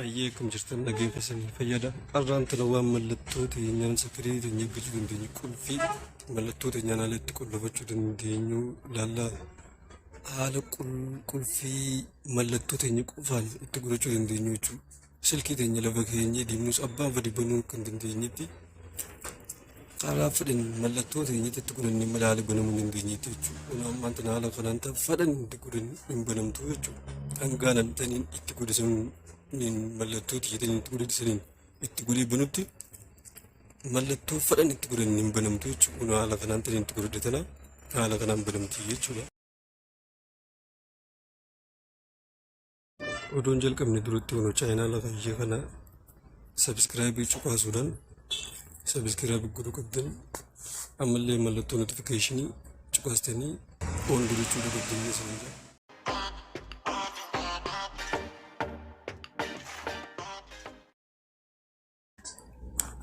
Ayyee, akkam jirtan? Nageen keessanii fayyaadha. Qarraan tana waan mallattoo teenyaan security teenya eeggachuu dandeenyu, qulfii mallattoo teenyaan haala itti qullafachuu dandeenyu ilaallaa. Haala qulfii mallattoo teenya qofaan itti godhachuu dandeenyu jechuudha. Silkii teenya lafa keenyee deemnus abbaan fedhe banuu kan dandeenyetti, karaa fedhan mallattoo teenyatti itti godhannee malee haala banamuu hin dandeenyetti jechuudha. Kun ammaan tana haala kanaan ta'e fedhan itti godhan hin banamtu jechuudha. Hangaanan taniin itti godhe sun mallattoo tiyyatanii itti godhe saniin itti godhee banutti, mallattoo fedhan itti godhan hin banamtu jechuudha. Kun haala kanaan taniin itti godhadhe tana haala kanaan banamti jechuudha. Oduun jalqabne duratti kun channel kiyyee kana subscribe cuqaasuudhaan subscribe godhuu qabdan. Ammallee mallattoo notification cuqaastanii on godhachuu qabdan isin jedha.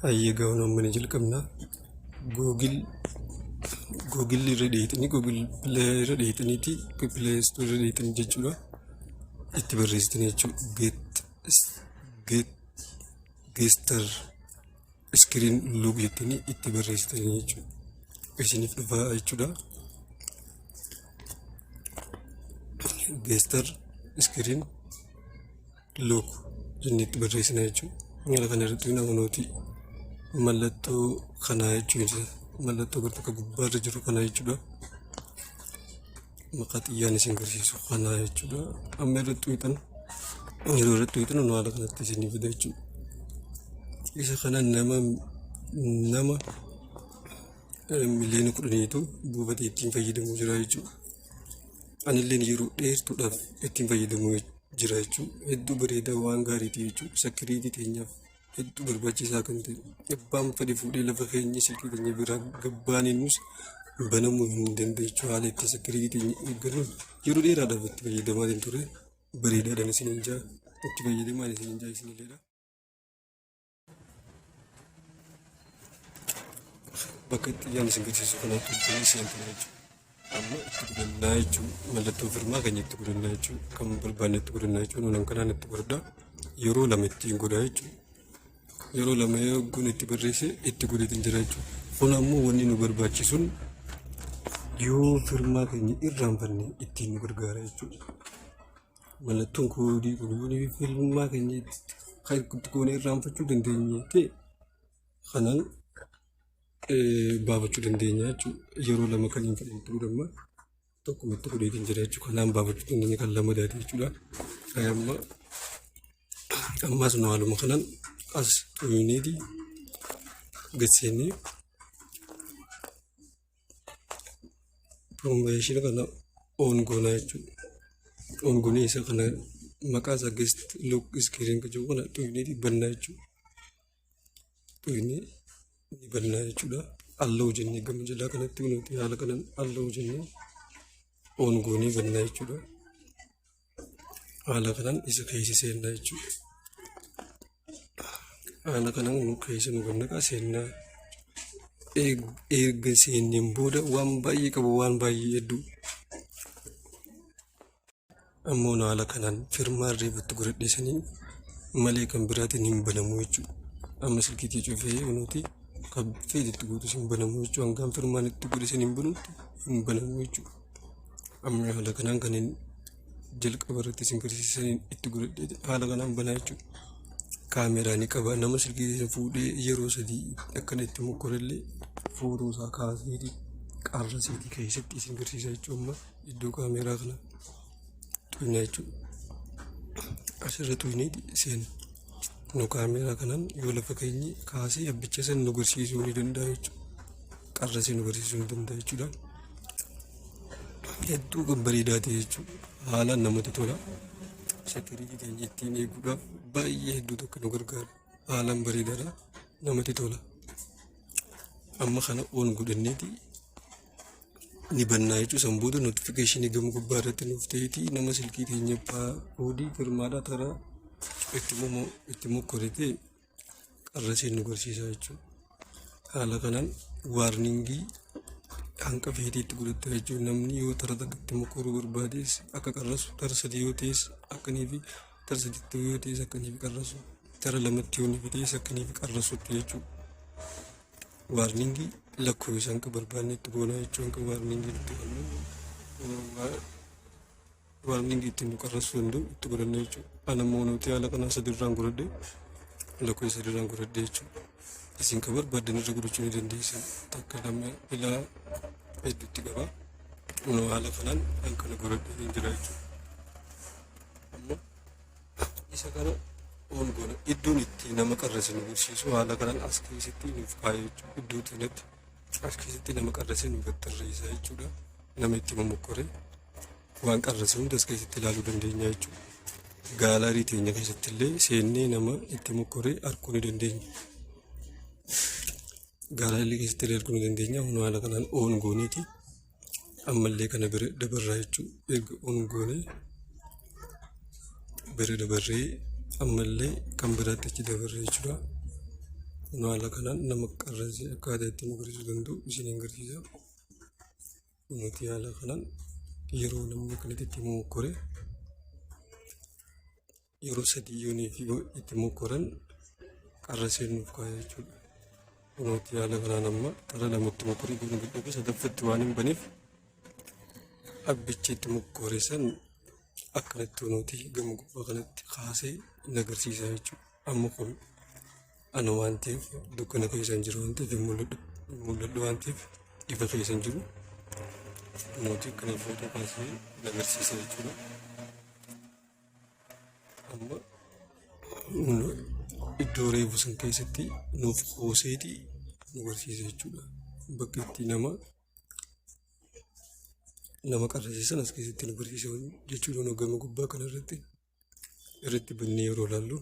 Hayyee, gaa'uun amma ni jalqabna. Google irra dheeyxanii, Google Play irra dheeyxaniiti, Play Store irra dheeyxanii jechuudha. Itti barreessitanii jechuudha. Get Gesture Screen Lock jettanii itti barreessitanii jechuudha. Isiniif dhufaa jechuudha. Gesture Screen Lock jennee itti barreessina jechuudha. Haala kana irratti namooti mallattoo kanaa jechuudha. Mallattoo gara tokko gubbaarra jiru kanaa jechuudha. Maqaa xiyyaan isin agarsiisu kanaa jechuudha. Amma irratti xuuxan, yeroo irratti xuuxan haala kanatti isinii fida jechuudha. Isa kana nama 10 miliyoona buufatee ittiin fayyadamuu jira jechuudha. Anilleen yeroo dheertuudhaaf ittiin fayyadamuu jira jechuudha. Hedduu bareedaa, waan gaariiti jechuudha. Security teenyaaf hedduu barbaachisaa kan ta'e. Abbaan fedhe fuudhee lafa keenya silkii keenya biraa gabbaaneenus banamuu hin danda'u jechuudha. Haala itti security teenya eeggannu yeroo dheeraadhaaf itti fayyadamaa hin ture. Bareedaadhaan isiniin jaa, itti fayyadamaa isiniin jaa isinilleedha. Bakka itti xiyyaan isin agarsiisu kanatti hojjetanii seentan jechuudha. Amma itti godhannaa jechuudha. Mallattoo firmaa keenya itti godhannaa jechuudha. Kan barbaanne itti godhannaa jechuudha. Nuun kanaan itti godhadhaa. Yeroo lama ittiin godhaa jechuudha. Yeroo lama yoo itti barreesse itti godheetiin jira jechuudha. Kun ammoo wanni nu barbaachisuun yoo firmaa keenya irraanfanne ittiin nu gargaara jechuudha. Mallattoon koodii kun yoo firmaa keenya kan itti goonee irraanfachuu dandeenye ta'e, kanaan baafachuu dandeenya jechuudha. Yeroo lama kan hin fedhan itti godhamma. Tokkuma itti godheetiin jira jechuudha. Kanaan baafachuu dandeenya kan lama daate jechuudha. Amma ammas nu haaluma kanaan as xuyyineeti gad seennee promotion kana on goonaa jechuudha. On goonee isa kana maqaa isaa gesture lock screen kan jedhu kana xuyyineeti bannaa jechuudha. Xuyinee ni bannaa jechuudha. Allow jennee gama jalaa kanatti nuti haala kanaan allow jennee on goonee bannaa jechuudha. Haala kanaan isa keessa seennaa jechuudha. Haala kanaan nu keessa nu gannaqaa seennaa. Erga seenneen booda waan baay'ee qabu, waan baay'ee hedduu. Ammoo haala kanaan firmaa reefutti godhadheessanii malee kan biraatiin hin banamu jechuudha. Amma silkiitii cufee nuti kan feetetti guutus hin banamu jechuudha. Hangaan firmaan itti godhe hin banutti hin banamu jechuudha. Amma haala kanaan kan hin jalqaba irratti isin agarsiisaniin itti godhadhee haala kanaan banaa jechuudha. Kaameraa ni qaba. Nama silkii fuudhee yeroo sadii akkana itti mokkorellee footoo isaa kaaseeti qarrasiitii keessatti isin agarsiisa jechuudha. Amma iddoo kaameraa kana xuyinaa jechuudha. Asirra xuyinee seena. Nu kaameraa kanaan yoo lafa keenye kaasee abbicha san nu agarsiisuu ni danda'a jechuudha. Qarrasee nu agarsiisuu ni danda'a jechuudha. Hedduu kan bareedaa ta'e jechuudha. Haalaan namatti tola. Security keenya ittiin eeguudhaaf baay'ee hedduu tokko nu gargaara. Haalaan bareedaadha. Namatti tola. Amma kana on godhanneeti ni bannaa jechuudha. San booda notification gama gubbaa irratti nuuf ta'eeti nama silkii teenya koodii firmaadhaa taraa itti mokkoretee qarrasee nu agarsiisa jechuudha. Haala kanaan warning hanqa feetee itti godhatta jechuudha. Namni yoo tara takka itti mokkoruu barbaades akka qarrasu, tara sadii yoo ta'es akkanii fi Tara saditti yoo ta'es akkaniif qarrasu, tara lamatti yoo ni ta'es akkaniif qarrasutti jechuudha. Warning lakkoofsa hanga barbaanne itti goonaa jechuun, hanga warning itti godhannu, warning ittiin nu qarrasuu danda'u itti godhanna jechuudha. Ana immoo nuti haala kanaan sadirraan godhadhe, lakkoofsa sadirraan godhadhe jechuudha. Isin kan barbaaddan irra godhachuu ni dandeessan. Takka, lama, ilaa hedduutti qaba. Kunoo haala kanaan kan kana godhadhee hin jira jechuudha. Amma isa kana on goona. Iddoon itti nama qarrase nu barsiisu haala kanaan as keessatti nuuf kaa'e jechuudha. Iddoo kanatti as keessatti nama qarrase nu tarreessa jechuudha. Nama itti momokkore waan qarrase hunda as keessatti ilaaluu dandeenya jechuudha. Gallery teenya keessatti illee seennee nama itti mokkoree arguu ni dandeenya. Gallery keessatti illee arguu ni dandeenya. Kun haala kanaan on gooneeti. Ammallee kana bira dabarraa jechuudha. Erga on goonee bira dabarree ammallee kan biraatti achi dabarree jechuudha. Kun haala kanaan nama qarrase akkaataa itti nu agarsiisuu danda'u isin agarsiisa. Nuti haala kanaan yeroo namni kanatti itti mokkore, yeroo sadii yoonii fi itti mokkoran qarrasee nuuf kaa'e jechuudha. Kunuuti haala kanaan amma tara lamatti mokkoree goonu gadhabe, sadaffatti waan hin baneef abbichi itti mokkore san akkanatti kunuuti gama gubbaa kanatti kaasee hin agarsiisa jechuudha. Amma kun ana waan ta'eef, dukkana keessa hin jiru waan ta'eef, hin mul'adhu waan ta'eef, ifa keessa hin jiru. Kunuuti akkana footoo kaasee hin agarsiisa jechuudha. Amma iddoo reefu san keessatti nuuf hooseeti nu agarsiisa jechuudha. Bakka itti nama qarrasiisan as keessatti nu agarsiisa jechuudha. Nu gama gubbaa kanarratti irratti bannee yeroo ilaallu,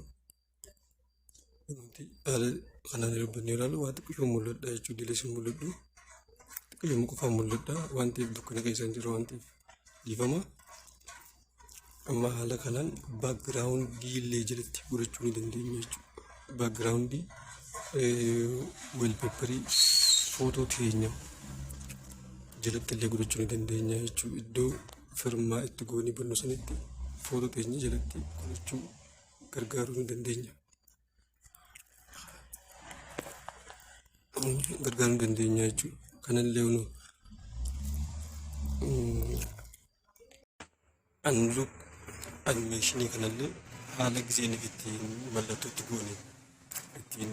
nuti haala kanaan yeroo bannee ilaallu, waa xiqqishoo mul'adha jechuudha. Dilees hin mul'adhu. Xiqqishoo qofaan mul'adha waan ta'eef, dukkana keessa hin jiru waan ta'eef dhiifama. Amma haala kanaan background illee jalatti godhachuu ni dandeenya jechuudha. Background, wallpaper footoo teenya jalatti illee godhachuu ni dandeenya jechuudha. Iddoo firmaa itti goonee bannu sanitti footoo teenya jalatti godhachuu gargaaruu ni dandeenya. Gargaaruu ni dandeenya jechuudha. Kanallee nu unlock animation kanallee haala giseen ittiin mallattoo itti goone ittiin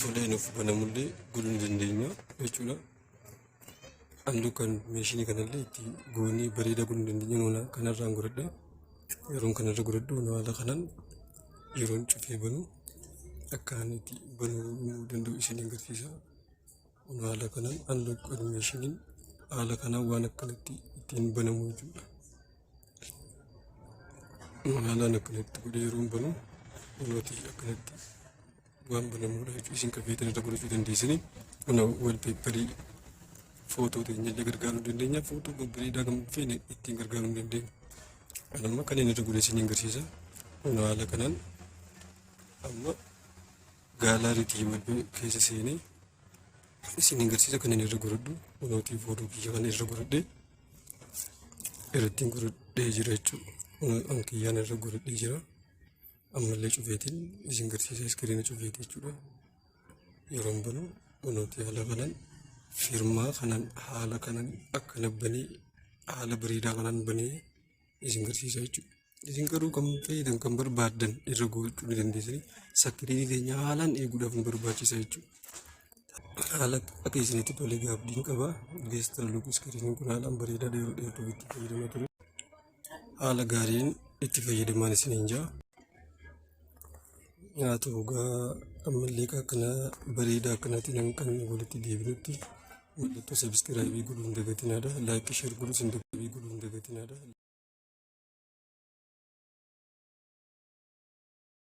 tolee nuuf banamullee godhuu ni dandeenya jechuudha. Unlock animation kanallee itti goonee bareedaa godhuu ni dandeenya. Nuuna kanarraan godhadhe, yeroon kanarra godhadhu haala kanaan yeroon cufee banu akka inni itti banuu danda'u isin agarsiisa. Haala kanaan unlock animationiin haala kanaan waan akkanatti ittiin banamu jechuudha. Haalaan akkanatti godhee yeroon banu kunooti akkanatti waan banamudha jechuudha. Isin kan feetan irra godhachuu dandeessanii, kun wallpaper footoo teenya illee gargaaruu dandeenya. Footoo babbareedaa kan feene ittiin gargaaruu dandeenya. Kan amma kan inni irra godhee isin agarsiisa. Kun haala kanaan amma gallery keessa seenee isin agarsiisa kan inni irra godhadhu. Kunootii footoo kiyya kana irra godhadhee irratti godhadhee jira jechuudha. Kun kiyyaan irra godhadhee jira. Ammallee cufeetiin isin agarsiisa, screen cufeeti jechuudha. Yeroon banu kunooti haala kanaan firmaa kanaan haala kanaan akkana banee, haala bareedaa kanaan banee isin agarsiisa jechuudha. Isin garuu kan feetan, kan barbaaddan irra gochuu ni dandeessanii, security teenya haalaan eeguudhaaf nu barbaachisa jechuudha. Haala akka isinitti tole gaabdiin qaba. Gesture lock screeniin kun haalaan bareedaa, yeroo dheertuuf itti fayyadamaa ture. Haala gaariin itti fayyadamaan isiniin jaa. Haa ta'u egaa, ammallee akkana bareedaa akkanaatiin hanqanni walitti deebinutti mallattoo subscribe godhuu hin dagatinaadha. Like, share godhuu hin dagatinaadha.